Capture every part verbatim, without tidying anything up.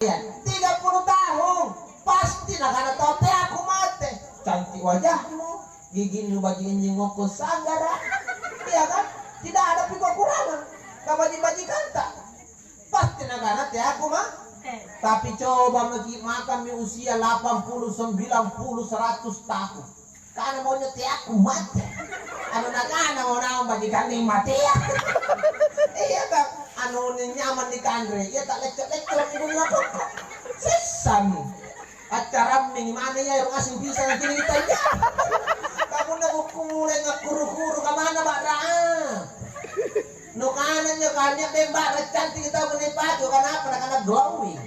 Iya, tiga puluh tahun, pasti nakana tau teako mate. Cantik wajahmu, gigimu baji' injing ngokko sanggara. Iya kan? Tidak ada pi kekurangan. Kabaji-bajikanta. Pasti nakana teako ma. Tapi coba maki makammi usia delapan puluh, sembilan puluh, seratus tahun. Kana maunya teaku mate. Anu nakana mau naung bajikanne matea. Iya ta, anu nyamang dikanre, iya ta lecco-lecco ri bunga koko. Sessami. Accarammi mana iya ero asing pisang nanti kita iya. Kamu na buku mulai ngakuru-kuru kamana ba'ra. Nukana njo kania bemba cantik kita menipaki, kanapa nakana glowing.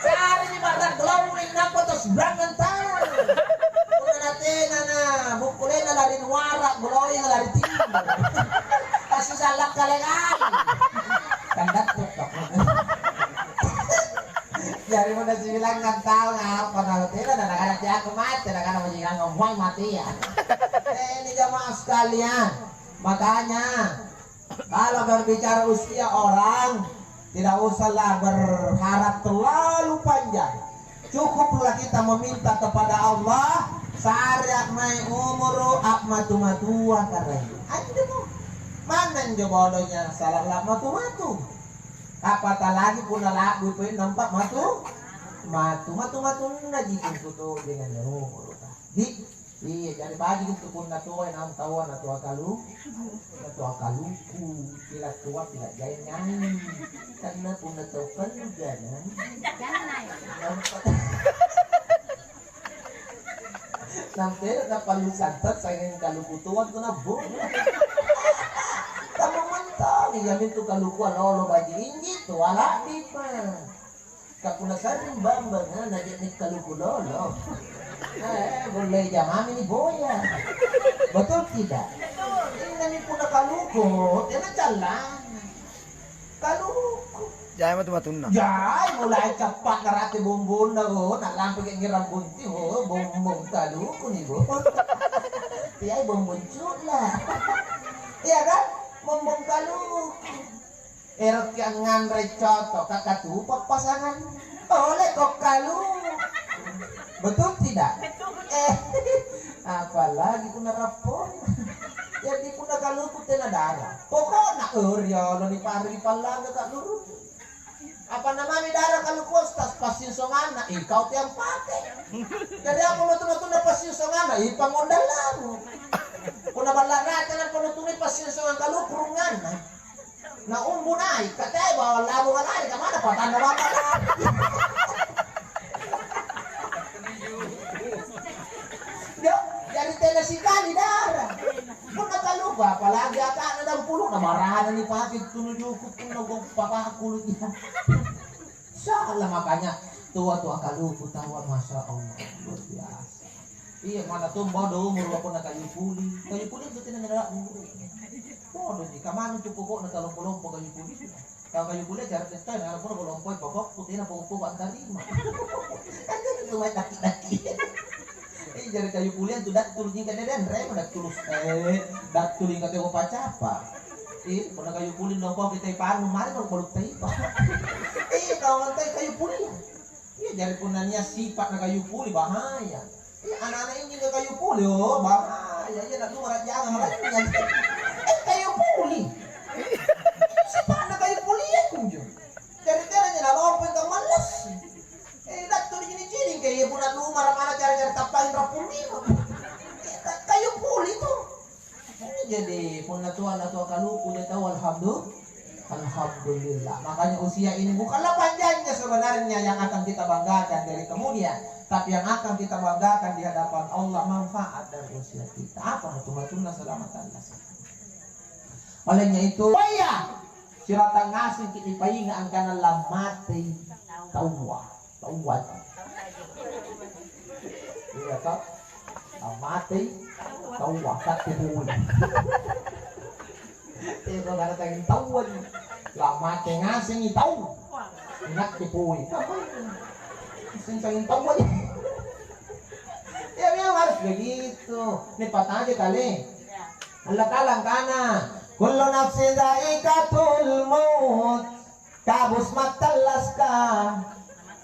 Cari ni barang glowing, nampa to seberangan tau. Punna natena na bukkulena lari nuara, glowing lari timur. Kasi salak kale-kale. Kandak tok. Jari punna sibilangngang tau ngapa na tena na nakana teako mate, nakana majikangang muang mate ya. Eh, ini jamaah sekalian. Makanya kalau berbicara usia orang, tidak usahlah berharap terlalu panjang. Cukuplah kita meminta kepada Allah, sare a'mai umuru, a'matu-matua karaeng. Anjo mo. Manna injo bodonya salah la'matu-matu. Apalagi punna la'bu poi nampa matu, matu, matu-matunna ji tuntu tojeng anne umuru. Di Iya, jari baji' intu punna tuai naung taua natua kalu, natua kaluku, pila tua pila jaingang. Karena punna tau kalu jangan. Nampa, nampa napallu santan sanging kaluku tua tu nabbu. Kamu mentang, iya mintu kaluku alolo baji' inji tua la'bi pa. Ka punna sa'ring bambanga naje'ne' kaluku lolo. Eh, gollei jamami ni boya. Betul tidak? Innami punna kaluku, tena callana. Kaluku. Jai matu-matunna. Jai mulai cappa' narate bombonna, oh, na'lampa ke ngerang bunting, oh, bombong kaluku ni, bo. Tiai bombong cula. Iya kan? Bombong kaluku. Eroki angnganre coto, kakatupa pasangan. Oleko kalu. Betul tidak? Betul. Eh, apalagi punna rappona. Jadi punna kaluku tena dara. Pokokna, oh, riolo ni pari pallanga kaluru. Apa namanya dara kaluku tas passinsonganna, ikau tiang pake. Jadi apa matu-matuna passinsonganna, ipangondallahu. Punna balla' rate nampa nutuni passinsongang kaluku runganna. Na umbu nai', katea bawang labu ngalari, kamana patanna bapa lari? Jo, jari tena sikali dara. Punna kaluku, apalagi aka'na dampulu, na marana nipake tunu juku' punna gong papakulu iya. Salah makanya tua-tua kaluku taua, masya Allah, luar biasa. Iya, mana tumbao do umur wapona kayu puli. Kayu puli itu tena nyala umur. Podo ni, kamana tu pokokna talompo-lompo kayu puli. Kalau kayu puli cara tetai, kalau podo lompo pokok, putena pokok-pokok antarima. Kan itu cuma daki-daki. Eh, jari kayu puli itu datul jingka deden, rem datul, eh, datul jingka teo pacapa. Eh, pona kayu puli lompo kita panu, mari kalau balu taipa. Eh, kalau ngantai kayu puli. Iya, jari punna nia' sipa'na kayu puli, bahaya. Iya, ana'-ana' injo kayu puli, oh, bahaya. Iya, na lumara' jangang, makanya. Eh, kayu puli. Itu sipa'na kayu puli, iya, kunjo. Jari tenanya nalompo itu males. Eh, dattu dicini-cini, kayak iya punna lumara' mana cara-cara tappain rappung lima. Eh, ka-, kayu puli tuh. Jadi, punna tua na tua kaluku dia tahu, alhamdulillah. Alhamdulillah. Makanya usia ini bukanlah panjangnya sebenarnya yang akan kita banggakan dari kemudian, tapi yang akan kita banggakan di hadapan Allah manfaat dari usia kita. Apa matu-matunna selamat Allah. Olehnya itu, oh iya, siratang ngaseng ki dipainga angkana lammatei taua. Taua. Iya, toh? Ammatei taua, katte pui. Teko karatangi taua ni. Lamate ngasengi tau. Inakke pui. Sing sanging taua ni. Ya, memang harus begitu. Ni pataje kale. Allah Ta'ala angkana, "Kullu nafsin dha'iqatul maut." Kabus mattallaska.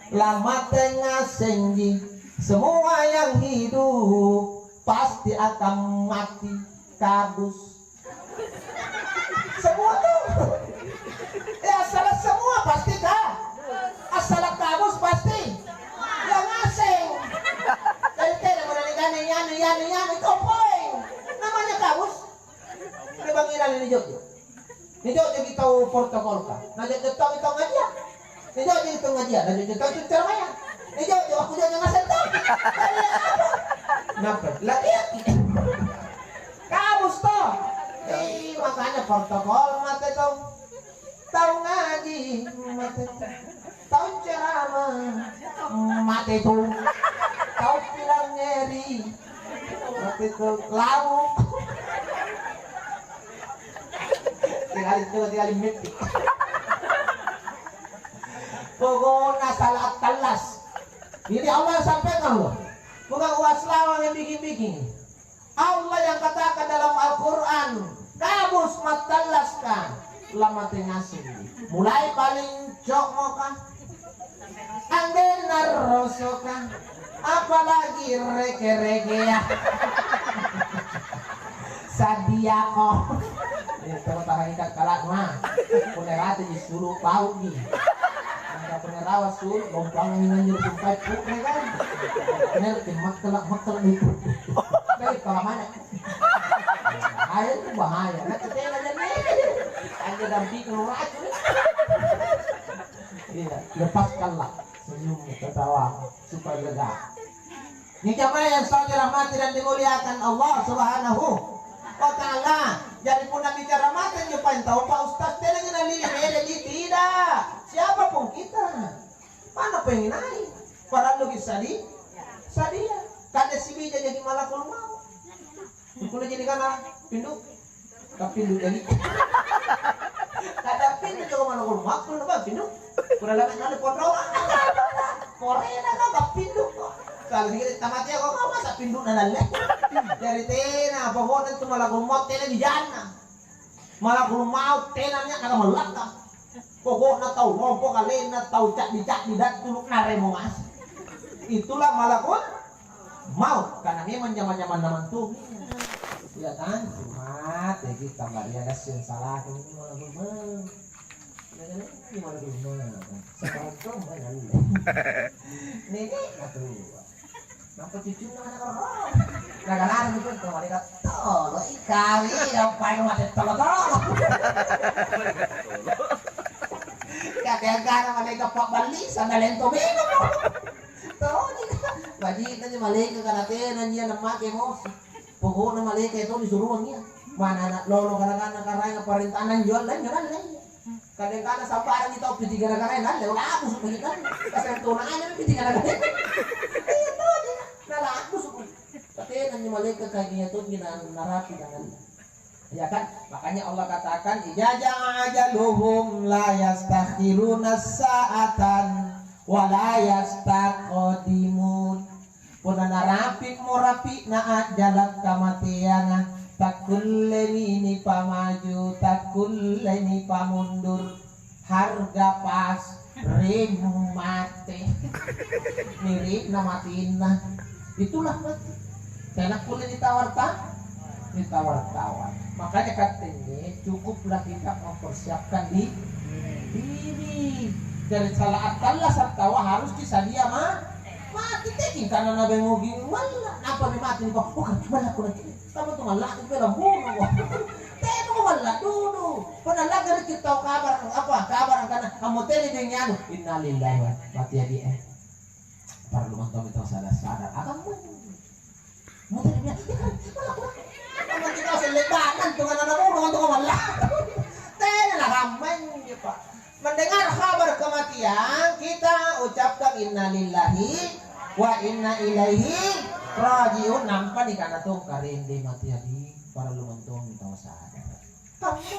Lamate ngasengji. Semua yang hidup pasti akan mati. Kabus. Semua tuh. Ya, assalang semua pasti ka. Assalang kabus pasti. Ya, ngaseng. Jadi tena mo nanikana anu, anu, anu, itu poeng. Namanya kabus. Ri bangngi lalang nijo'jo. Nijo'joki tau protokolka. Najo'jo tau tau ngajia. Nijo'joki tau ngajia. Najo'jo tau ceramaya. Nijo'jo, aku jo'jo ngaseng tau. Napa? Latihan. Kamus to. Eh, makanya protokol mate tau. Tau ngaji mate tau. Tau ceramah mate tau. Tau pilangngeri mate tau. Lauk. Tinggal itu, tinggal mimpi. Pokoknya salah tallas. Jadi Allah sampaikan loh. Bukan uas lawang yang bikin-bikin. Allah yang katakan dalam Al-Quran, "Kabus mattallaska, lamate ngaseng." Mulai paling cokmoka, anggenna rosoka, apalagi reke-rekea. Sadiako. Eh, coba tahangi kakkala'na. Punna rate ji sulu pauji. Angka punna rawa sulu, lompangi nganjur sumpai pukre kan. Bener, makkala, makkala itu. Baik, kalau mana? Bahaya itu bahaya. Nah, tena jadi. Aja dampingi racun. Iya, lepaskanlah senyummu, ketawa supaya lega. Ini jamaah yang saya rahmati dan dimuliakan Allah Subhanahu wa Ta'ala. Jadi punna bicara mate injo paeng tau, Pak Ustaz, tena nalili bede ji, tidak. Siapapun kita. Mana pengen naik? Parallu bisa di sadia. Kade sibija jadi malakul maut. Kulle jadi kana pindu. Kapindu jadi. Kada pindu coba mana kulo makkul na pindu. Kulo lama kali potro. Korena kau kapindu. Kalau dikit tamat ya kau masa pindu na lalle. Dari tena pokoknya tu malakul maut tena di jana. Malakul maut tena nya kata malakka. Pokokna tau lompo kalenna, tau caddi-caddi dattulu naremo ngaseng. Itulah malakul maut, karena memang zaman-zaman namantu. Ya kan, mate kita Maria gassing salahku ini malakul maut. Ya kan, ini malakul maut. Sekarang tuh mana ini? Nenek atuh. Nampa cucunna ana' koro. Nagarana tu malaeka tolo, ikawi nampai mate tolo-tolo. Kadang-kadang malaeka pa'ballisa nalento memo. Toni. Baji'na anjo malaeka kana tena anjo nammake emosi. Pokokna malaeka toni suruang iya. Mana ana' lolo kadang-kadang karaenga parentana anjo alle anjo nalle. Kadang-kadang sambarang tau piti gara-gara nalle, wala aku suka kita. Kasih tona aja piti gara-gara. Iya tau dia. Nala aku suka. Katena anjo malaeka kayak gini tuh gini narapi dengan. Ya kan? Makanya Allah katakan, "Idza jaa ajaluhum la yastakhiruna sa'atan wa la yastaqdimun." Punna narapi'mo rapi'na a'jala' kamateanga, takkullemi nipamaju, takkulle nipamundur. Harga pas, ring mate. Miripna matinna. Itulah mate. Tena kulle ditawar-ta-, ditawar-tawar. Makanya katte anne, cukuplah kita mempersiapkan di-, diri. Jari sala attallasa' taua harus kisadia ma-, mate. Teking karena nabengogi malla', nampa ri mate nikua, "Oh, kan malla' ko naki." Kamu tu malla' tu bela bunuh. Tena ko malla' dudu. Punna la'gari' ki tau kabar apa, kabar angkana ammotere' bengi anu, innalillahi wa, mate adi eh. Parallu mantong tau sadar-sadar. Apa mo? Mate adi eh, malla' ko. Kamu kita selle bangan tu ngana nabunuh tu malla'. Tena narammeng, Pak. Mendengar kabar kematian, kita ucapkan innalillahi wa inna ilaihi raji'un. Nampa nikana tong karende mate adi, parallu mantong tau sadar. Kamu